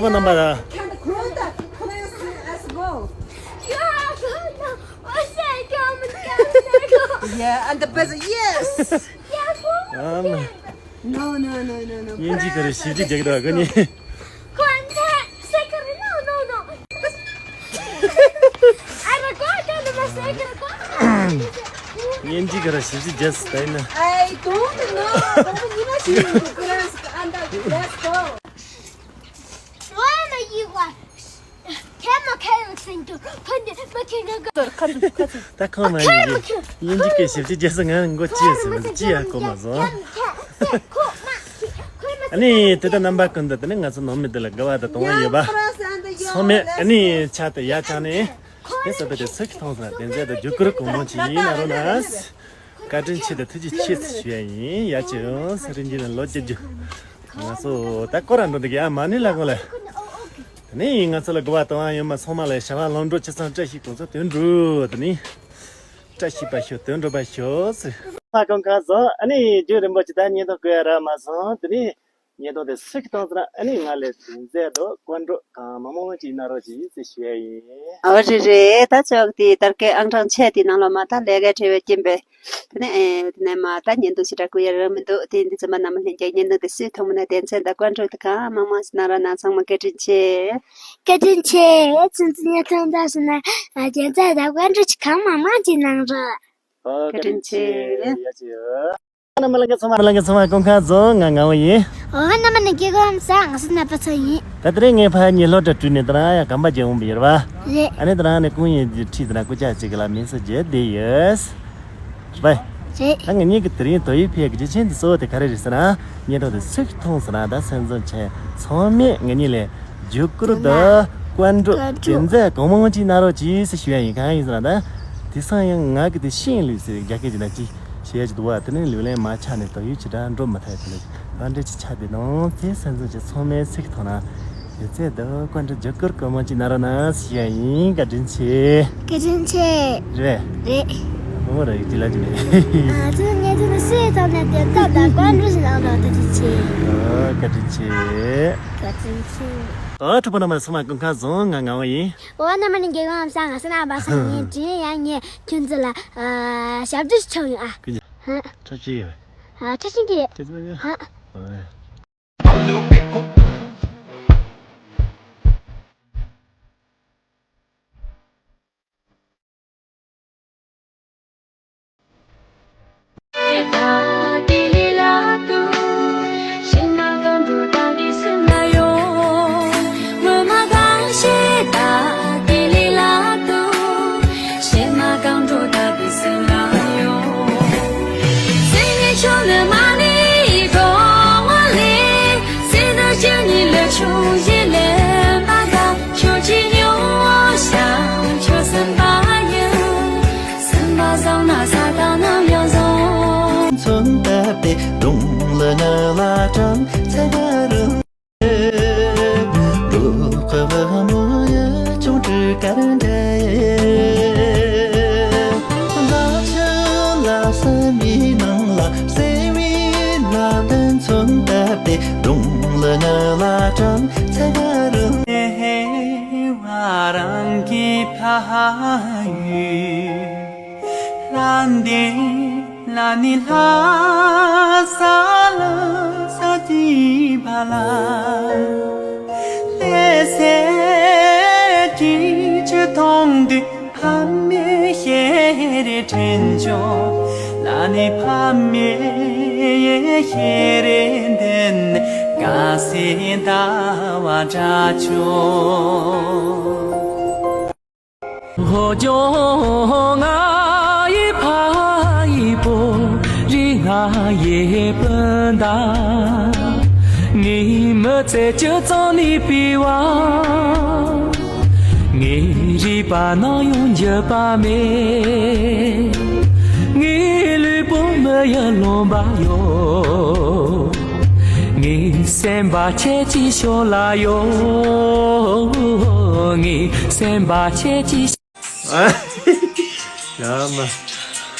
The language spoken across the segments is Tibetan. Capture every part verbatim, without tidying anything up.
ཁོ་རྣམ་པ་ལ། Can the crowd, please, let's go. Yeah, and the best, yes. ཨམ། No, no, no, no, no. དབྱིན་ཇི་ག་རེ་ཞིབ་ཅིག་རྒྱག་གི་འདུག་ག་ནི། དབྱིན་ཇི་ག་རེ་ཞིབ་ཅིག་རྒྱག་སི་ད་ཡིན་ན། I don't know. Don't need to go. And let's go. ད་ཁོང་མ་ཡིན་གྱི་དབྱིན་ཇི་སྐད་ཞིབ་ཅིག་རྒྱག་ས་ང་མགོ་ཅི་ཡ་ཟེར་མ་ཟེར་ཅི་ཡ་གོ་མ་སོང་། ཨ་ནི་དེ་ལྟར་རྣམ་པ་ཀུན་ཏུ་དེ་ནི་ང་ཚོ་ནང་མི་དེ་ལ་དགའ་བ་དང་དུང་བ་ཡོད་པ། ཚང་མས་ཨ་ནི་ཆ་དེ་ཡ་ཆགས་ནས་དེ་ཟེར་བས་དེ་སུ་གི་མཐོང་སོང་དེ་ཚོ་དེ་རྒྱུ་སྐུར་གོང་མོ་ཅིག་ཡིན་ན་རོ་ན། བཀའ་དྲིན་ཆེ་དང་ཐུགས་རྗེ་ཆེ་ཞུ་ཡ་ཡིན། ཡ་ཅི་ཡོང་ས་རིན་གྱི་ལ་ལོ་བརྒྱད་ཅུ། ང་ཚོ་ད་སྐོར་ར་འགྲོ་འདུག་ཡ་མ་ཎི་ལ་གོ་ལ། དེ་ནས་ང་ཚོ་ལ་དགའ་བ་དང་ཡོད་མ་ཚང་མ་ལ་བྱ་བ་ལམ་འགྲོ་ཅི་ཚང་བཀྲ་ཤིས་གོང་ཚོ་དོན་འགྲུབ། དེ་ནས་བཀྲ་ཤིས་པ་ཤོག་དོན་འགྲུབ་པ་ཤོག་ཟེར། མ་གང་ག་ཚོ་ཨ་ནི་རྒྱུ་རིན་པོ་ཆེ་ད་ཉེན་རྟོག་གི་ར་མ་སོང་། དེ་ནས་ཉེན་རྟོག་དེ་སུ་གི་བཏང་ཟེར་ན་ཨ་ནི་ང་ལས་དོན་མཛད་དོ་བཀའ་འགྲོ་གང་མང་མང་ཅིག་གནང་རོགས་གྱིས་ཟེར་ཞུ་ཡ་ཡིན། ཨོ་རེད་རེད། ད་ཅོག་དེ་དར་གའི་ཨང་གྲངས་ཆེ་དེ་ནང་ལ་མ་ད་ལས་ཀའི་བྲེལ་བའི་རྐྱེན་པས། དེ་ནས་ཨེ་དེ་ནས་མ་ད་ཉེན་རྟོག་ཞེ་དྲག་དགོས་ཡ་རང་མི་འདུག་དེ་འདི་ཚོ་མ་ནམ་ལྷན་རྒྱས་ཉེན་རྟོག་དེ་སུས་ཐོག་མ་ནས་དོན་ཚན་དང་བཀའ་འགྲོ་དེ་གང་མང་མང་ཞིག་གནང་རོགས་གནང་། ཚང་མ་བཀའ་དྲིན་ཆེ། བཀའ་དྲིན་ཆེ། ཚུན་ཚོད་ཉེན་རྟོག་འདྲ་ཞིག་ན་དོན་ཚན་དང་བཀའ་འགྲོ་ཅིག་གང་མང་མང་ཅིག་གནང་རོགས། ཨོ་བཀའ་དྲིན་ཆེ། ཡ་ཅི་ཡོད། རྣམ་པ་ལྷན་རྒྱས་ཚང་མ་སྐུ་ཁམས་བཟང་། ང་ངག་དབང་ཡིན། འོ་རྣམ་པ་ནི་སྐྱེ་སྒོ་ས་ང་སུ་ནད་པ་ཚོ་ཡིན། ད་དེ་རིང་ངས་ཕ་ཉི་སློབ་གྲྭ་བྲུས་ནས་དེ་རང་ཡང་གམ་པ་རྒྱག་འོང་པ་ཡོད་རེད་བ། རེད། ཨ་ནི་དེ་རང་ནས་ཀུང་ཡིན་གྱི་ཁྲིད་དེ་རང་སྐུ་ཅག་ཅིག་གི་ལ་མིང་སོ་བརྗེ་བསྡད་ཡོད། རེད་བ། རེད། ད་ང་གཉིས་ཀྱི་དེ་རིང་དོ་ཡིག་ཕེབས་ཀྱི་རྒྱུ་རྐྱེན་དེ་གཙོ་བོ་དེ་ག་རེ་རེད་ཟེར་ན། ཉེན་རྟོག་དེ་སུས་མཐོང་ཟེར་ན་ད་སེམས་ཚོར་ཆེ་ཚང་མས་ང་གཉིས་ལས། རྒྱུ་སྐུར་དང་བཀའ་འགྲོ་དེ་ཚོ་གང་མང་ཅིག་གནང་རོགས་གྱིས་ཟེར་ཞུ་ཡ་ཡིན། གང་ཡིན་ཟེར་ན་ད། དེང་སང་ཡང་ང་གི་དེ་ཤིང་ལུས་ཟེར་རྒྱ་སྐད་ཀྱི་ནང་ཅིག་བཤད་ཀྱི་འདུག་བ། དེ་ནི་ལུས་ལན་མ་ཆགས་ནས་དོགས་ཡུལ་ཇི་ལྟར་འགྲོ་མི་ཐུབ་དེ་ལ་ཨ་འདྲ་ཅིག་ཆགས་བསྡད་ནོ། དེ་སེམས་ཚོར་ཅིག་ཚང་མའི་ཚིག་ཐོག་ན་ཡོད་ཚད་དུ་བཀའ་འགྲོ་རྒྱུ་སྐུར་གང་མང་ཅིག་གནང་རོགས་གནང་ཞུ་ཡ་ཡིན། བཀའ་དྲིན་ཆེ། བཀའ་དྲིན་ཆེ། རེད། རེད། ཨོ་རེད་ཅི་ལ་ཅི་མེད། ང་ཚོ་ངེད་ཚོ་ནི་སུའི་ཐོག་ནས་དེ་ལྟ་དང་བཀའ་འགྲོ་ཞིག་གནང་རོགས། བཀའ་དྲིན་ཆེ། ཨོ་བཀའ་དྲིན་ཆེ། བཀའ་དྲིན་ཆེ། ཨོ་གྲོགས་པོ་རྣམ་པ་ཚང་མ་སྐུ་ཁམས་བཟང་། ང་ངག་དབང་ཡིན། འོ་རྣམ་པ་ནི་རྒྱལ་ཡོངས་ཨམ་ས་ང་སི་ན་བ་ས་ངས་དྲིན་ཡང་ངས་ཁྱོད་ཚོ་ལ་ཞབས་བྲོ་ཞིག་ཆོག་ཡོང་ཨ། ཁྱོད་ཚོ་ཁྲ་ཆི་ཡོད། ཨ་ཁྲ་ཆི་གི་ཁྱོད་ཚོ་ཡོད། ཨ། ཨོ། ཡ་མ།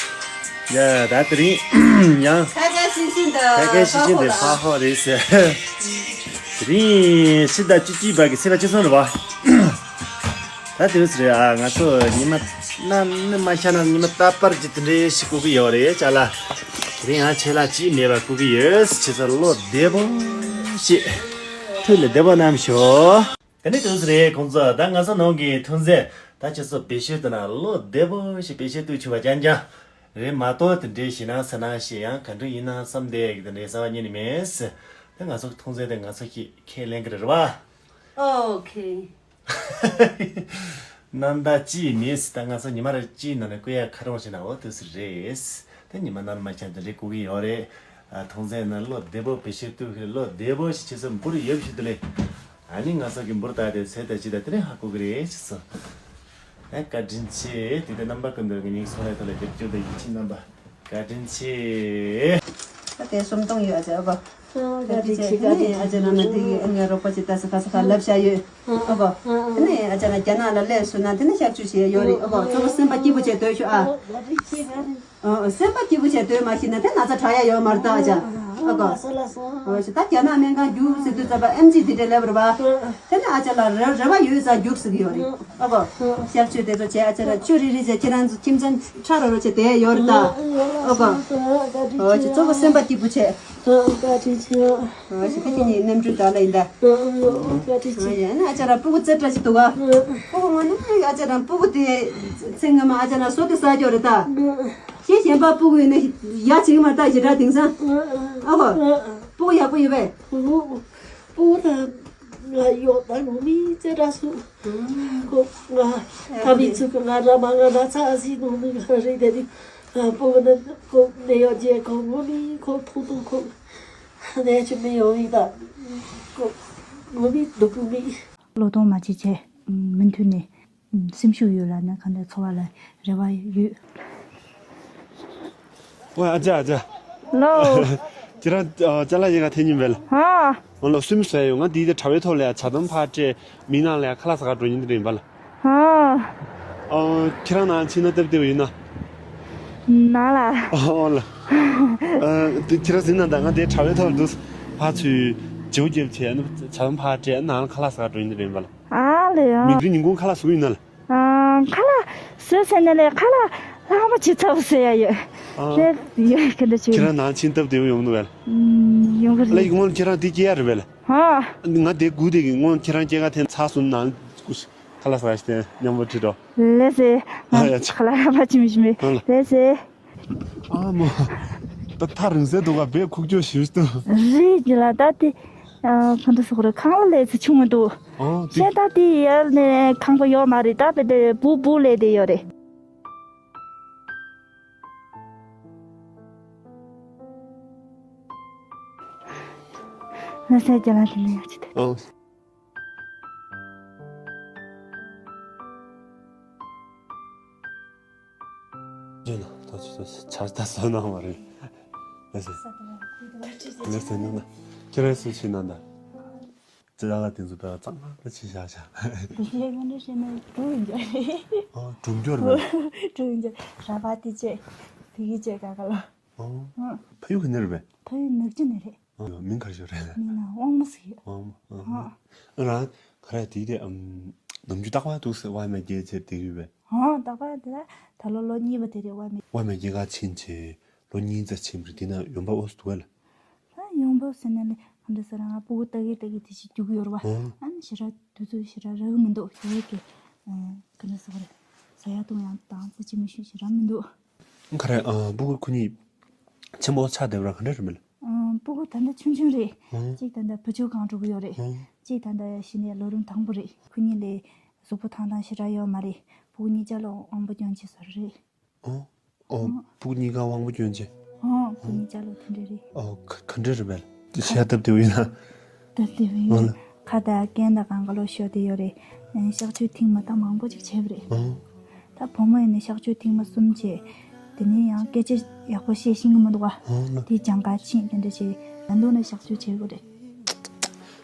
ཡ་ད་དེ་རིང་ཡང་ཁ་ཁ་ཤིང་ཤིང་དང་ཁ་ཁ་ཤིང་ཤིང་དེ་ཕ་ཧོ་རེད་ཟེར། རིང་ཕྱི་ཟླ་བཅུ་གཅིག་པ་གི་ཚེས་པ་བཅུ་གསུམ་རེད་བ། ད་དེ་རིང་རེད་ཨ། ང་ཚོ་ཉི་མ་གནམ་ནི་མ་ཤར་ན་ཉི་མ་རྟག་པར་གྱི་དེ་འདྲའི་ཞིག་སྒུག་གི་ཡོད་རེད་ཅ་ལགས། དེ་རིང་ཡང་ཆད་ལྷག་ཅིག་མེད་པར་སྒུག་གི་ཡོད། ཁྱེད་ཚོ་བློ་བདེ་པོ་བྱེད། ཐུགས་ལ་བདེ་པོ་གནང་ཤོག་དེ་ནས་དུས་རེད་ཁོང་ཚོ། ད་ང་ཚོ་ནང་གི་ཐོན་རྫས་ད་ཁྱེད་ཚོ་བེད་སྤྱོད་དུ་ན་བློ་བདེ་པོ་ཞིག་བེད་སྤྱོད་ཐུབ་ཆོག་པ་རྐྱང་རྐྱང་རེད་མ་གཏོགས་དེ་འདྲའི་ཞེད་སྣང་ཟེར་ན་ཞེད་ཡང་ག་འདྲ་ཡིན་ན་བསམ་བསྡད་ཀྱི་དེ་འདྲའི་བསམ་པ་རྙེད་ནི་མེད། ད་ང་ཚོ་གི་ཐོན་རྫས་དེ་ང་ཚོ་གིས་ཁས་ལེན་གི་རེད་རེད་བ། ཨོ་ཁེ། ནམ་ཟླ་གཅིག་མེད་ཟེར། ད་ང་ཚོ་ཉི་མ་རེ་གཅིག་ནང་ནས་བསྐོལ་ཡ་ཁ་རོག་བྱས་ན་འོ་དུས་སུ་རེད། ད་ཉི་མ་ནམ་མ་ཤར་དེ་འདྲའི་སྒུག་གི་ཡོད་རེད། ཨ་ཐོན་རྫས་ནང་བློ་བདེ་པོ་བེད་སྤྱོད་ཐུབ་ཤེས་བློ་བདེ་པོ་ཞིག་བྱེད་སུ་འབུར་ཡོད་ཞིག་དུ་ལས། ཨ་ནི་ང་ཚོ་གི་འབུར་བཏགས་ཏེ་ཚེ་ད་ཅི་ད་དེ་རིང་ཧ་གོ་གི་རེད་ཞེས་སོ། ཨ་བཀའ་དྲིན་ཆེ། དེ་དེ་རྣམ་པ་ཀུན་ཏུ་གི་སྙིང་སོང་ལས་ཐོག་ལས་དེ་བཅུ་དང་ཡིད་ཆེས་རྣམ་པ་བཀའ་དྲིན་ཆེ། ད་དེ་སུམ་སྟོང་ཡོད་ཨ་ཅེ་ཨ་ཁོ། ཨ་བཀའ་དྲིན་ཆེ་བཀའ་དྲིན་ཆེ། ཨ་ཅེ་རང་ན་དེ་ཡི་ཨ་ངའི་རོགས་པ་ཅིག་ད་ས་ཁ་ས་ཁ་ལབ་བྱ་ཡོད་ཨ་ཁོ། ཨ་ནི་ཨ་ཅེ་ན་རྒྱ་ནག་ལ་སླེབས་སོང་ན་དེ་ནི་གཤག་བཅོས་བྱེད་ཡོད་རེད་ཨ་ཁོ། གཙོ་བོ་སེམས་པ་སྐྱིད་པོ་བྱས་སྡོད་ཤོག་ཨ། ཨ་སེམས་པ་སྐྱིད་པོ་བྱས་སྡོད་མ་ཤེས་ན་དེ་ན་ཚ་དྲག་ཡ་ཡོད་མ་རེད་ད་ཨ་ཅེ་ཨ་ཁོ། ཨོ་ཤི་ད་རྒྱ་ནག་སྨན་ཁང་རྒྱུགས་ཟེར་དུས་ཙམ་པ་ཨེམ་ཆི་དེ་འདྲ་ལབ་རེད་པ། དེ་ནི་ཨ་ཅེ་ལ་རེ་རེ་བ་ཡོད་ཙང་རྒྱུགས་ཟེར་གི་ཡོད་རེད་ཨ་ཁོ། གཤག་བཅོས་དེ་ཚོ་བྱས་ཨ་ཅེ་ལ་བཅུ་རེ་རེ་བྱས་ཁྱེད་རང་ཚོ་ཁྱིམ་ཚང་ཁྲ་རོ་རོ་བྱས་བསྡད་ཡོད་རེད་ད། ཨོ་གོ། ཨོ་ཅེ་གཙོ་བོ་སེམས་པ་སྐྱིད་པོ་བྱས། ཨོ་ཅེ་ཁྱེད་ཀྱི་གནས་འགྲུལ་དག་ལ་ཡིན་ད། ཨོ་ཡ་ན་ཨ་ཅེ་རང་སྤུ་གུ་རྩེ་གྲ་ཞིག་འདུག་ག་སྤུ་གུ་ངོ་ན་ཨ་ཅེ་རང་སྤུ་གུ་དེ་ཚེ་སྔ་མ་ཨ་ཅེ་རང་བཟོ་དེ་ཟ་རྒྱུ་རེད་ད། ཁྱེད་གཞན་པ་སྤུ་གུ་ཡིན་ན་ཡ་བྱེད་ཀྱི་མ་རེད་ད་ཞེ་དྲག་དེང་སང་། ཨོ་གོ། སྤུ་གུ་ཡག་པོ་ཡོད་པས། སྤུ་གུ་ད། ང་ཡོག་ད་ནོ་མི་ཙེ་ར་སུ། ཁོ་ང་ད་མི་ཚུགས་ང་ར་མ་ང་ར་ཚ་སི་ནོ་མི་ང་རེ་དེ་ནི་ཁོ་ང་ནི་ཁོ་ནེ་ཡོག་ཇེ་ཁོ་ནོ་མི་ཁོ་ཐུ་ཐུ་ཁོ་ནེ་ཆུ་མི་ཡོ་མི་ད་ཁོ་ནོ་མི་དུ་ཁུ་མི། བློས་གཏོང་མ་བྱེད་ཆེ། མུ་མཐུད་ནས། སེམས་ཤུགས་ཡོད་ལ་ནི་གང་འདྲ་འཚོ་བ་ལ་རེ་བ་ཡོད། ཨོ་ཨ་ཅག་ཨ་ཅག་ལོ། ཁྱེད་རང་ཅ་ལག་ཡིན་ང་འཐེན་ཉིན་བེལ། ཧ། ཨོ་ལོ་སུམ་སོ་ཡོད་ང་འདི་དེ་དྲ་བའི་ཐོག་ལ་ཡ་ཇ་དམ་ཕར་སྤྲད་མི་ནང་ལ་ཡ་ཁ་ལག་ཟ་ག་འགྲོ་ཉིན་དེ་རེད་བེལ། ཧ། ཨོ་ཁྱེད་རང་ནང་ཕྱིན་ན་སྟབས་བདེ་བ་ཡིན་ན། ནང་ལ། ཨོ་ལ། ཨ་དེ་ཁྱེད་རང་ཟིན་ན་ད་ང་དེ་དྲ་བའི་ཐོག་ལ་འདུག་ཕར་ཚུར་བརྗེ་པོ་རྒྱབ་བྱས་ཨ་ནི་ཇ་དམ་ཕར་སྤྲད་ཨ་ནང་ལ་ཁ་ལག་ཟ་ག་འགྲོ་ཉིན་དེ་རེད་བེལ། ཨ་ལེ་ཡ། མི་འདི་ཉིན་གུང་ཁ་ལག་བཟོ་གི་ཡིན་ན་ལ། ཨ་ཁ་ལག་བཟོས་ཟེར་ནས་ལས་ཁ་ལག་ལྷག་མ་བྱེད་ཚར་བ་ཟེར་ཡ་ཡོད། ཨ། ལས་ཡོད་ཁྱེད་འདྲ་བྱེད། ཁྱེད་རང་ནང་ཕྱིན་སྟབས་བདེ་བོ་ཡོང་འདུག་བས། ཨུམ་ཡོང་གི་ལ་རེད། ཡིག་སྔོན་ཁྱེད་རང་འདི་སྐྱེ་ཡ་རེད་བས། ཨ། ང་དེ་སྒུག་བསྡད་ཀྱི་སྔོན་ཁྱེད་རང་སྐྱེ་ག་འཐེན་ཚར་སོང་ནང་ཁ་ལག་ཟ་ཞིག་དེ་མཉམ་པོ་ཁྲིད་འགྲོ། ལས་ཟེར། ཨ་ཡ་ཆ། ཁ་ལག་ལྷག་མ་བྱེད་མི་ཤེས་མེད། ཨ་ལ། ལས་ཟེར། ཨ་མ། ད་ཐག་རིང་སའི་འདུག་ག་བས་ཁུག་ཀྱོག་ཞིག་ཏུ། རེད་ཀྱི་ལ་ད་དེ། གང་འདྲ་ཟེར་དགོས་རེད་ཁང་གླ་ལས་ཚེ་ཆུང་མི་འདུག་ཨ་དེ། ཤེས་ད་དེ་ཡར་ནས་ཁང་པ་ཡོད་མ་རེད་ད་དེ་འདྲ་བུ་བུ་ལས་དེ་ཡོད་རེད། ལ་སའི་རྒྱ་ལ་དེ་ནས་ཡག་ཅི་དེ། ཨ། ཡིན་ན་ད་ཅི་ད་ཆར་ད་སོ་ནང་མ་རེད། ལགས་སེ། ལགས་སེ་ནང་ན། ཁྱེད་རང་སུ་ཕྱིན་ན་ད། ཙི་ད་ག་དེ་ཚོ་ད་གཙང་མ་ད་ཕྱི་བཞག་བཞག་དེ་ལས་ང་འདྲ་བཤད་ན་འགྲོ་ཡིན་རྒྱུ་རེད། ཨ་གྲུང་སྐྱོར་རེད། འགྲོ་ཡིན་རྒྱུ་ར་བ་དེ་བྱས། དེ་གི་བྱས་ག་ག་ལ། ཨ་ཨ་ཕ་ཡུལ་ག་ནས་རེད་པས། ཕ་ཡུལ་ནག་ཆུ་ནས་རེད། ཨ་མིང་ག་རེ་ཞིག་རེད། མིང་ན་དབང་མོ་ཟེར་ཡོད། དབང་མོ། ཨ། ཨ་རང་ག་རེ་དེ་དེ་ཨམ་ནམ་རྒྱུན་རྟག་པར་འདུག་ཟེར་བ་མེད་རྒྱལ་ཚེ་དེ་ཡོད་པས། ཨ་རྟག་པར་དེ་ལ་ད་ལོ་ལོ་གཉིས་པ་དེ་རེད་བ་མེད། བ་མེད་རྒྱལ་ཁ་ཕྱིན་ཆེ་ལོ་གཉིས་ཙམ་ཕྱིན་པ་རེད་དེ་ན་ཡོང་འབབ་ཨོ་སི་འདུག་བས་ལ། ད་ཡོང་འབབ་ཟེར་ན་ལས་ག་འདྲ་ཟེར་ང་སྤུ་གུ་ལྟ་གི་ལྟ་གི་དེ་ཞིག་རྒྱུག་གི་ཡོད་རེད་བ། ཨ་ནི་ཞེ་དྲག་དུས་ཚོད་ཞེ་དྲག་རག་གི་མི་འདུག་ཞེ་གི་ག་འདྲ་ཟེར་བ་རེད། ཟ་ཡ་བཏུང་ཡ་དང་ཙི་ཅི་མི་ཤེས་ཞེ་དྲག་མི་འདུག་ག་རེ་ཨ་སྤུ་གུ་ཁོ་གཉིས་ཆེན་པོ་ཆགས་བསྡད་པ་ར་ག་འདྲ་རེད་མིན། ཨ་སྤུ་གུ་ད་ལྟ་ཆུང་ཆུང་རེད། ཨ་གཅིག་ད་ལྟ་བུ་ཆུང་སྒང་འགྲོ་གི་ཡོད་རེད། ཨ་གཅིག་ད་ལྟ་གཞི་ནས་ལོ་རིམ་དང་པོ་རེད། ཁོ་གཉིས་ལས་གཟུགས་པོ་ཐང་ཐང་ཞེ་དྲག་ཡོད་མ་རེད། སྤུ་གུ་གཉིས་ཆ་ལོ་དབང་པོ་སྐྱོན་ཆེ་ས་རེད། ཨ་ཨོ་ཨ་སྤུ་གུ་གཉིས་ཀ་དབང་པོ་སྐྱོན་ཆེ། ཨ་སྤུ་གུ་གཉིས་ཆ་ལོ་དེ་འདྲ་རེད། ཨོ་ག་ག་འདྲ་རེད་མིན། དེ་ཤ་སྟབས་བདེ་བོ་ཡིན་ན། སྟབས་བདེ་བོ་ཡིན། ཨོ་ལ། ཁ་དང་རྐན་དང་གང་ག་ལོ་ཤོར་བསྡད་ཡོད་རེད། ཨ་གཤག་བཅོས་ཐེངས་མ་ད་མང་པོ་ཅིག་བྱས་པ་རེད། ཨོ། ད་བུ་མོ་ཡིན་ན་གཤག་བཅོས་ཐེངས་མ་གསུམ་བྱས། དེ་ནས་ཡང་སྐད་ཆ་ཡག་པོ་བཤད་ཤེས་ཀྱི་མི་འདུག་བ། ཨོ་ལ། དེ་སྦྱང་ག་ཕྱིན་དེ་འདྲ་བྱས་ཡང་འདུག་ན་གཤག་བཅོས་བྱེད་དགོས་རེད།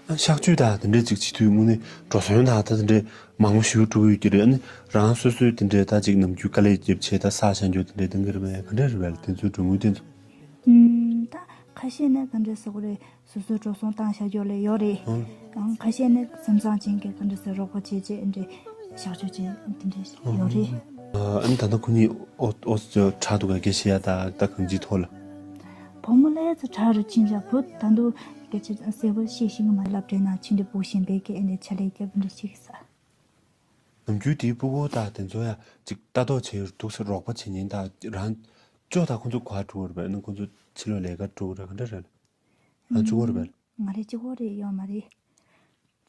ཨ་གཤག་བཅོས་དང་དེ་འདྲ་ཅིག་བྱེད་དུས་དངོས་གནས་འགྲོ་སོང་དང་ད་དེ་འདྲ་མང་པོ་ཞིག་འགྲོ་གི་ཡོད་ཀྱི་རེད། ཨ་ནི་རང་སོ་སོའི་དེ་འདྲ་ད་ཅིག་ནམ་རྒྱུན་དཀའ་ལས་རྒྱབ་བྱས་ད་ས་ཆ་འགྱོ་དེ་འདྲ་གཏོང་གི་རེད་པས་ག་འདྲ་རེད་པས་དེ་ཚོའི་གྲོན་དངུལ་དེ་ཚོ། ཨུམ། ད་ ཁ་ཤས་ནི་ག་འདྲ་ཟེར་དགོས་རེད། སོ་སོའི་འགྲོ་སོང་བཏང་བཞག་རྒྱུ་ལས་ཡོད་རེད། ཨང་། ཁ་ཤས་ནི་སེམས་བཟང་ཅན་གྱི་ག་འདྲ་ཟེར་རོགས་པ་བྱེད་བྱེད་འདྲ་བཞག་ཆོག་ཅན་དེ་འདྲ་ཡོད་རེད། ཨ་ནི་ད་ལྟ་ཁོ་གཉིས་ཨོ་ཨོ་ཙི་ཁྲག་འདུག་ག་སྐད་བཤད་ཡ། ད་ད་གང་ཅིའི་ཐོག་ལ། བུ་མོ་ལས་ཙི་ཁྲག་རུ་ཕྱིན་བྱ་བུ་ད་འདུག་སྐད་ཆ་གསལ་པོ་བཤད་ཤེས་ཀྱི་མ་རེད། སློབ་གྲྭའི་ནང་ཕྱིན་དུས་བུ་གཞན་པའི་སྐད་འདྲ་ཕྱག་ལས་རྒྱབ་འདྲ་བྱེད་ཀྱི་ས། ནམ་རྒྱུན་དེའི་སྤུ་གུ་དག་དེ་ཚོ་ཡང་ཅིག་ལྟ་རྟོག་བྱེད་འདུག་ཟེར། རོགས་པ་བྱེད་ཉན་དང་རང་ཅོ་དང་ཁོ་ཚོ་ག་འགྲོ་རེད་པས། ཨ་ནི་ཁོ་ཚོ་ཕྱི་ལོགས་ལས་ཀ་འགྲོ་རེད། ག་འདྲ་རེད། རང་གཅིག་པོ་རེད་པས། ང་རེ་གཅིག་པོ་རེད། ཡོད་མ་རེད།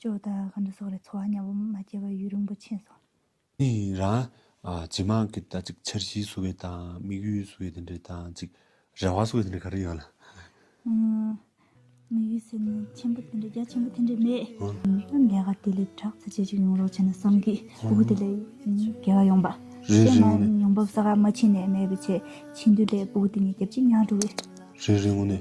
ཅོ་དང་ག་འདྲ་ཟེར་དགོས་རེད། འཚོ་བ་མཉམ་པོ་མ་སྐྱེལ་བར་ཡུན་རིང་པོ་ཕྱིན་སོང་། ནི་རང་ཨ་རྗེས་མ་གི་ད་ཅིག་འཆར་གཞི་བཟོ་ཡས་དང་དམིགས་ཡུལ་བཟོ་ཡས་དེ་འདྲ་དང་ཅིག་རེ་བ་བཟོ་ཡས་དེ་འདྲ་ག་རེ་ཡོད་ལ། ཨང་། དམིགས་ཡུལ་ཟེར་ནས་ཆེན་པོ་དེ་འདྲ་རྒྱ་ཆེན་པོ་དེ་འདྲ་མེད། ཨང་། ལས་ཀ་དེ་ལས་དྲག་ཚ་ཆེ་ཅིག་ཡོང་རོགས་བྱས་ན་བསམ་གི། སྤུ་གུ་དེ་ལས་དགེ་བ་ཡོང་པ། རེད་རེད། ཡོང་པ་ས་ག་མ་ཕྱིན་ནས་མེད་པའི་ཆེད་ཕྱིན་དུས་ལས་སྤུ་གུ་དེ་ངས་རྒྱབ་ཅིག་ཉར་འགྲོ་གི། རེད་རེད། དངོས་གནས།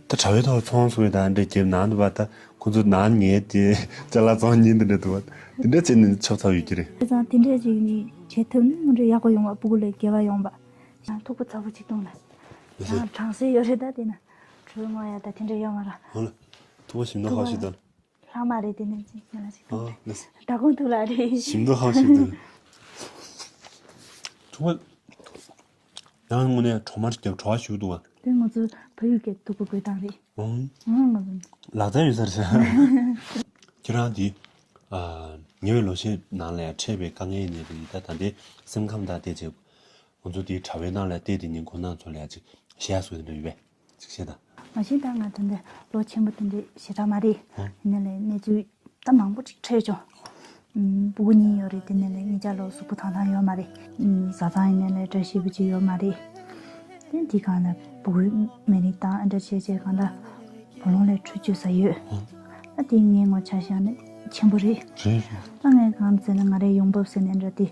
ད་དྲ་བའི་ཐོག་ཚོང་བཟོ་བའི་དང་འདྲ་རྒྱབ་ནང་དུ་བ་ད་ཁོ་ཚོ་ནང་ཉལ་ཏེ་ཅ་ལག་བཙོང་ཉིན་དེ་འདྲ་འདུག་བ། དེ་འདྲ་བྱས་ནས་ཆོག་ཚར་ཡོད་ཀྱི་རེད། དེ་ཙང་དེ་འདྲ་ཅིག་ནི་བྱེད་ཐུབ་ན་ང་འདྲ་ཡག་པོ་ཡོང་བ། སྤུ་གུ་ལས་དགེ་བ་ཡོང་བ། ཡང་ཐུག་པ་ཚ་པོ་ཅིག་གཏོང་ལ། ཡང་གྲང་སེ་ཡོད་རེད། ད་དེ་ན་གྲོད་ངོ་ཡ་ད་དེ་འདྲ་ཡོད་མ་ར། ཧོ་ལ། ཐུག་པ་ཞིམ་མདོག་ཁ་པོ་ཞིག་དང་། ལྷག་མ་རེད། དེ་ནས་ཅིག་ང་ལ་ཅིག་ཨ་གཏོང་ལ། ལགས། ད་གོང་ཐུག་ལ་རེད། ཞིམ་མདོག་ཁ་པོ་ཞིག་དང་། ཐུག་པ། ཡང་དངོས་གནས་གྲོག་མ་རྒྱབ་གྲོག་ཞུགས་འདུག་བ། དེ་ང་ཚོ་ཕ་ཡུལ་གྱི་ཐུག་པ་དགོས་སྟངས་རེད། ཨང་། ཨང་། ང་ཚོ་ལག་རྩལ་ཡོད་ས་རེད། ཁྱེད་རང་དེ་ཉེ་བའི་ལོ་ཤས་ནང་ལ་ཡང་འཕྲད་པའི་དཀའ་ངལ་ཡིན་ནའི་རེད། ད་ད་ལྟའི་སེམས་ཁམས་དང་བལྟས་བྱས་ང་ཚོ་དེའི་དྲ་བའི་ནང་ལ་བལྟས་དེ་ཉིན་ཁོང་རྣམ་ཚོ་ལ་ཡང་ཅིག་བཤད་ཡ་བཟོ་དེ་འདྲ་ཡོད་པས། ཅིག་བཤད་དང་། མ་གཞི་ད་ང་དེ་འདྲ་ལོ་ཆེན་པོ་དེ་འདྲ་ཞེ་དྲག་མ་རེད། ཨང་། ཡིན་ནའི་གནས་ཚུལ་ད་མང་པོ་ཅིག་འཕྲད་བྱུང་། ཨུམ། སྤུ་གུ་གཉིས་ཡོད་རེད། དེ་ནས་ལས་ངེད་ཅག་ལོ་གཟུགས་པོ་ཐང་ཐང་ཡོད་མ་རེད། ཨུམ། བཟའ་ཚང་ཡིན་ནའི་ལས་བཀྲ་ཤིས་པོ་ཅིག་ཡོད་མ་རེད། དེ་འདི་གང་ན་སྤུ་གུའི་མི་རིགས་དང་ཨ་འདྲ་བྱས་བྱས་གང་ལྟར་བུ་ལོན་ལས་ཁྲུས་གཅོད་ས་ཡོད། ཨང་། ད་དེ་ངའི་ངོ་ཆ་བཞག་ན་ཆེན་པོ་རེད། རེད་རེད། ད་ངས་གང་ཟེར་ན་ང་རའི་ཡོང་འབབ་ཟེར་ནས་འདྲ་དེ་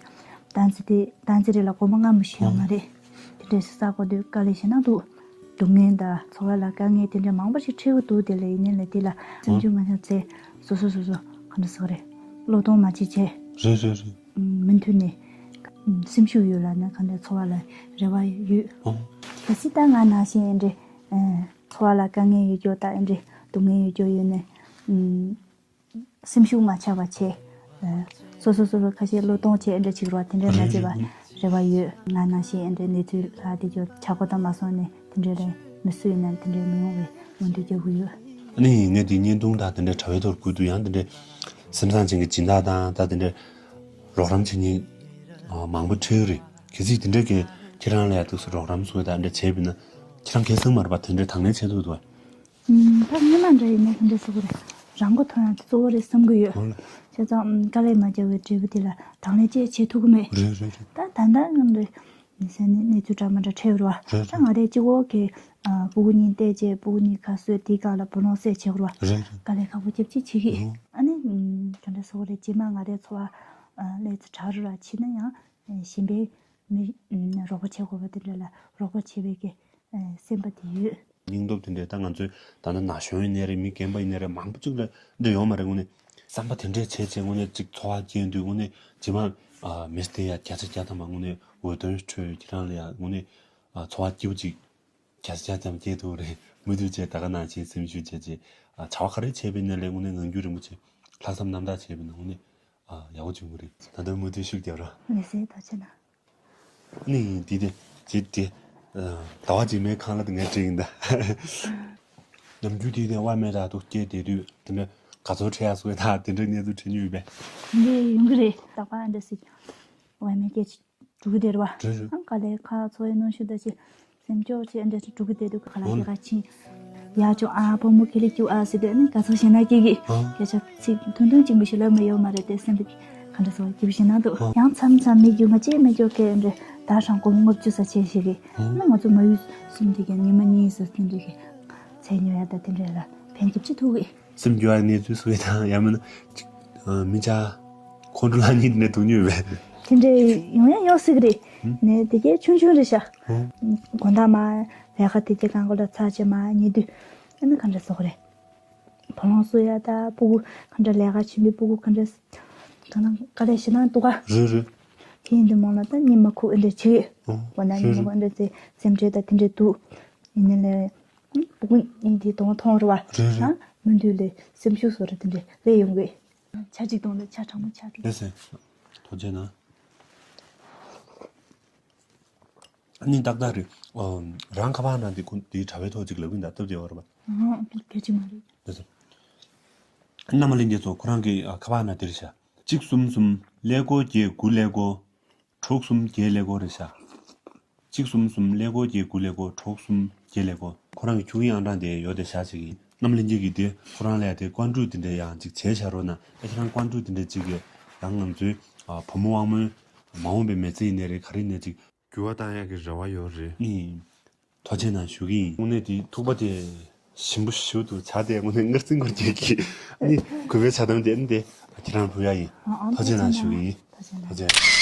ཏང་ཙི་དེ་ཏང་ཙི་རེད་ལ་གོམ་པ་སྔ་མོ་ཞིག་ཡོད་མ་རེད། དེ་འདྲས་སེ་ས་གོ་དུས་དཀའ་ལས་ཞེ་ན་འདུག་སྡུག་བསྔལ་དང་འཚོ་བ་ལ་དཀའ་ངལ་དེ་འདྲ་མང་པོ་ཞིག་འཕྲད་ཀྱི་འདུག་དེ་ལ་ཡིན་ནའི་ལས་དེ་ལ་སེམས་ཆུང་མ་བྱུང་ཚེ་སོ་སོ་སོ་སོ་ག་འདྲ་ཟེར་དགོས་རེད། བློས་གཏོང་མ་བྱེད་བྱས། རེད་རེད་རེད། མུ་མཐུད་ནས་སེམས་ཤུགས་ཡོད་ལ་ནི་ག་འདྲ་འཚོ་བ་ལ་རེ་བ་ཡོད། ཨང་། གལ་སྲིད་ད་ང་ནང་བཞིན་འདྲ་འཚོ་བ་ལ་དཀའ་ངལ་ཡོད་རྒྱུ་དང་འདྲ་སྡུག་བསྔལ་ཡོད་རྒྱུ་ཡོད་ནས། སེམས་ཤུགས་མ་ཆག་པ་བྱས། སོ་སོ་སོ་སོ་ཁ་ཤས་བློས་གཏོང་བྱས་འདྲ་བྱེད་རོགས། དེ་འདྲ་མ་བྱེད་པ་རེ་བ་ཡོད། ང་ནང་བཞིན་འདྲ་གནས་ཚུལ་ལ་དེ་ཚོ་ཆག་སྒོ་དང་མ་སོང་ནས་དེ་འདྲ་རེད། མི་སུ་ཡིན་ན་དེ་འདྲ་མི་ཡོང་བའི་སྨོན་འདུན་རྒྱག་གི་ཡོད། ཨ་ནི་ངས་དེ་བརྙན་ཐུང་དང་དེ་འདྲ་དྲ་བའི་ཐོག་བཀོད་དུས་ཡང་དེ་འདྲ་སེམས་བཟང་ཅན་གྱི་སྦྱིན་བདག་དང་ད་དེ་འདྲ་རོགས་རམ་བྱེད་མཁན་མང་པོ་འཕྲད་ཀྱི་རེད། གལ་སྲིད་དེ་འདྲ་གི་ཁྱེད་རང་ལ་ཡང་དུས་སུ་རོགས་རམ་བཟོས་དང་འདྲ་བྱས་པ་ཡིན་ན་ཁྱེད་རང་གལ་སྲིད་མ་རེད་པ་དེ་འདྲ་དང་ལེན་བྱེད་ཐུབ་འདུག་བ། ད་སྔོན་མ་འདྲ་ཡིན་ན་ག་འདྲ་ཟེར་དགོས་རེད། རང་མགོ་ཐོན་ཡག་དེ་གཙོ་བོ་རེད་བསམ་གྱི་ཡོད། ཨོ་ལེ། བྱས་ཙང་དཀའ་ལས་མ་བརྒྱབ་པའི་འབྲས་བུ་དེ་ལ་དང་ལེན་ཅིག་བྱེད་ཐུབ་ཀྱི་མེད། རེད་རེད་རེད། ད་ད་ལྟ་ང་འདྲ་ཟེར་ནས་གནས་ཚུལ་འདྲ་མི་འདྲ་འཕྲད་ཡོད་རེད་བ། རེད་ད་རེད། ང་རས་གཅིག་པོ་གི་སྤུ་གུ་གཉིས་བལྟས་བྱས་སྤུ་གུ་གཉིས་ཁ་གསོས་དེའི་སྒང་ལ་བུ་ལོན་སེལ་བྱེད་དགོས་རེད་བ། རེད་རེད། དཀའ་ལས་ཁག་པོ་རྒྱབ་ཅིག་བྱེད་ཀྱི། ཨོ། ཨ་ནི་ག་འདྲ་ཟེར་དགོས་རེད། རྗེས་མ་ང་རའི་འཚོ་བ་ལས་ཚུར་དྲག་རུ་ར་ཕྱིན་ན་ཡང་གཞན་པའི་མི་རོགས་པ་བྱེད་དགོས་པ་དེ་འདྲ་ལ་རོགས་པ་བྱེད་པའི་གི་སེམས་པ་དེ་ཡོད། སྙིང་སྟོབས་དེ་འདྲས་ད་ང་ཚོའི་ད་ལྟ་ན་གཞོན་ཡིན་ནའི་རེད། མི་རྒན་པ་ཡིན་ནའི་རེད། མང་པོ་ཅིག་ལ་འདི་ཡོད་མ་རེད། དངོས་གནས་བསམ་པ་དེ་འདྲས་བྱས་བྱས་དངོས་གནས་ཅིག་འཚོ་བ་སྐྱེལ་དུས་དངོས་གནས་རྗེས་མ་མི་སྟེར་ཡ་བརྒྱ་ཆ་བརྒྱ་ཐམ་པ་དངོས་གནས་འོས་ཐོན་འཕྲོད་ཁྱེད་རང་ལ་ཡ་དངོས་གནས་འཚོ་བ་སྐྱིད་པོ་ཅིག་བརྒྱ་ཆ་བརྒྱ་ཐམ་སྐྱེལ་ཐུབ་རེད། མུ་མཐུད་བྱས་ད་ག་ནང་བཞིན་སེམས་ཤུགས་བྱས་བྱས་བྱ་བ་ག་རེ་བྱས་པའི་ནས་ལས་དངོས་གནས་ངང་རྒྱུད་རིང་པོ་ཆེ་ལྷག་བསམ་རྣམ་དག་བྱས་པའི་ནས་དངོས་གནས་ཡག་པོ་བྱུང་གི་རེད། ད་ལྟ་མུ་མཐུད་ཤུགས་རྒྱབ་རོགས། ལགས་སེ་ཐུགས་རྗེ་གནང་། ནི་འདི་དེ་ཇི་དེ། ཟླ་བ་རྗེས་མའི་ཁང་གླ་དེ་ངས་བྲིས་ཡིན་ད། ནམ་རྒྱུན་དེ་དེ་དབའ་མེད་དག་ཏུ་སྐྱེས་བསྡད་དུས་དེ་འདྲ་ག་ཚོད་འཕྲད་ཡག་སོ་ད་དེ་འདྲ་གནས་ཚུལ་འཕྲད་མྱོང་ཡོད་པས། འདི་ཡོང་གི་རེད། རྟག་པར་འདྲ་སྲིད། དབའ་མེད་སྐད་ཆ་འགྲོ་གི་བསྡད་རེད་བ། རེད་རེད། ཨང་། དཀའ་ལས་ཁག་ཚོ་ཡི་གནོན་ཤུགས་ད་ཅི། སེམས་སྐྱོ་ཆེ་འདྲ་ཅིག་འགྲོ་གི་བསྡད་དུས་ག་ལ་དེ་ག་ཕྱིན། ཡག་བྱུང་ཨ། བུ་མོ་ཁེ་ལི་སྐྱུག་ཨ་ཟེར་དུས་ནི་ག་ཚོད་ཞེ་ན་སྐྱེ་གི། ཨ། སྐད་ཆ་ཚིག་ཐུང་ཐུང་གཅིག་པུ་ཞིག་ལབ་མ་ཡོད་མ་རེད་དེ་སེམས་པའི་ག་འདྲ་ཟེར་བ་སྐྱིད་པོ་ཞིག་ན་འདུག་ཨ། ཡང་མཚམས་མཚམས་མི་རྒྱུ་མ་ཅེས་མི་སྐྱོ་སྐད་འདྲ་ད་ཧྲང་གོང་ལྔ་བཅུ་ས་ཆེ་ཞིག་གི། ཨ། ནི་ང་ཚོ་མ་ཡུལ་གསུམ་དེ་གའི་ཉི་མ་གཉིས་སུ་སྟེང་འདྲ་གི། ཚེ་ཉོ་ཡ་ད་དེ་འདྲ་ལ་ཕན་སྐྱིད་ཅི་ཐུག་གི། སེམས་སྐྱོ་བའི་གནས་ཚུལ་བཟོ་བའི་དང་ཡང་མིན་ན་ཅིག་མི་ཆ་ཁོང་ཁྲོ་ལངས་ནི་དེ་འདྲ་འདུག་ཉོས་བས། དེ་འདྲ་ཡོང་ཡ་ཡོང་སྲིད་གི་རེད། ཨ། ནས་དེ་གའི་ཆུང་ཆུང་རེད་ཤག་ཨ། དགོང་དག་མ་ལས་ཀ་དེ་གའི་གང་གོ་ལ་ཚར་བྱས་མ་ཉལ་དུས་ཨ་ནི་ག་འདྲ་ཟེར་དགོས་རེད། བུ་ལོན་བཟོ་ཡ་ད་སྤུ་གུ་ག་འདྲ་ལས་ཀ་བྱེད་དུས་སྤུ་གུ་ག་འདྲ་གང་དཀའ་ལས་ཞེ་དྲག་འདུག་ག་རེད་རེད། དེ་ཡིན་དུས་མང་ལ་ད་གཉིད་མ་ཁུག་ཨེ་འདྲ་བྱེད་ཀྱི། ཨ། དགོང་དག་གཉིད་མ་ཁུག་ཨེ་འདྲ་བྱེད་སེམས་ཁྲལ་ད་དེ་འདྲ་འདུག་ཡིན་ནའི་ལས། བུ་གུ་ཨིན་དེ་དོང་མཐོང་རུ་བ། རེད་རེད། ཨ་མི་འདུག་ལས་སེམས་ཤུགས་སོ་ར་དེ་འདྲ་རེ་ཡོང་གི། ཆ་གཅིག་དང་ལས་ཆ་གྲང་མོ་ཆ་དྲུག་ལས་སེ། ཐོག་ཆེ་ན། ནི་ཏག་ཏག་རེད། ཨོ། རང་ཁ་པར་ནང་དེ་ཁུ་དེའི་དྲ་བའི་ཐོག་ཅིག་ལབ་གིན་ད་སྟབས་བདེ་བ་རེད་པ། ཨ་སྐད་ཅིག་མ་རེད། ལས་སེ། མནའ་མ་ལྷན་རྒྱས་ཚོ་ཁོ་རང་གི་ཨ་ཁ་པར་ནང་དེར་བཞག་གཅིག་གསུམ་གསུམ་ཀླད་ཀོར་བརྒྱད་དགུ་ཀླད་ཀོར། དྲུག་གསུམ་བརྒྱད་ཀླད་ཀོར་རེད་ཤག་གཅིག་གསུམ་གསུམ་ཀླད་ཀོར་བརྒྱད་དགུ་ཀླད་ཀོར་དྲུག་གསུམ་བརྒྱད་ཀླད་ཀོར། ཁོ་རང་གི་ཁྱུག་ཨང་གྲངས་དེ་ཡོད་དེ་ཤག་ཅིག་ཡིན། མནའ་མ་ལྷན་རྒྱས་ཀྱིས་དེ་ཁོ་རང་ལ་ཡ་དེ་བཀའ་འཁྲོལ་དེ་འདྲ་ཡང་ཅིག་བྱས་བཞག་རོགས་གནང་། ཨ་ཁྱེད་རང་བཀའ་འཁྲོལ་དེ་འདྲ་ཅིག་གིས་ཡང་ང་ཚོའི་ཨ་བུ་མོ་དབང་མོའི་མ་འོངས་པའི་མི་ཚེ་ཡིན་ནའི་རེད་ག་རེ་ཡིན་ནའི་ཅིག་འགྱུར་བ་བཏང་ཡག་གི་རེ་བ་ཡོད་རེད། ཨིན། ཐུགས་རྗེ་གནང་ཞུ་གི་ཡིན། དངོས་གནས་དེ་ཐུག་པ་དེ་ཞིམ་པོ་ཞེ་པོ་འདུག་ཇ་དེ་དངོས་གནས་མངར་ཚིག་མངར་རྒྱག་གི། ཨ་ནི་གུས་པའི་ཇ་དམ་དེ་ཨ་ནི་དེ་ཁྱེད་རང་ཕུལ་ཡག་ཡིན། ཨ་ཨ་ཐུགས་རྗེ་གནང་ཞུ་གི་ཡིན། ཐུགས་རྗེ་གནང་། ཐུགས་རྗེ།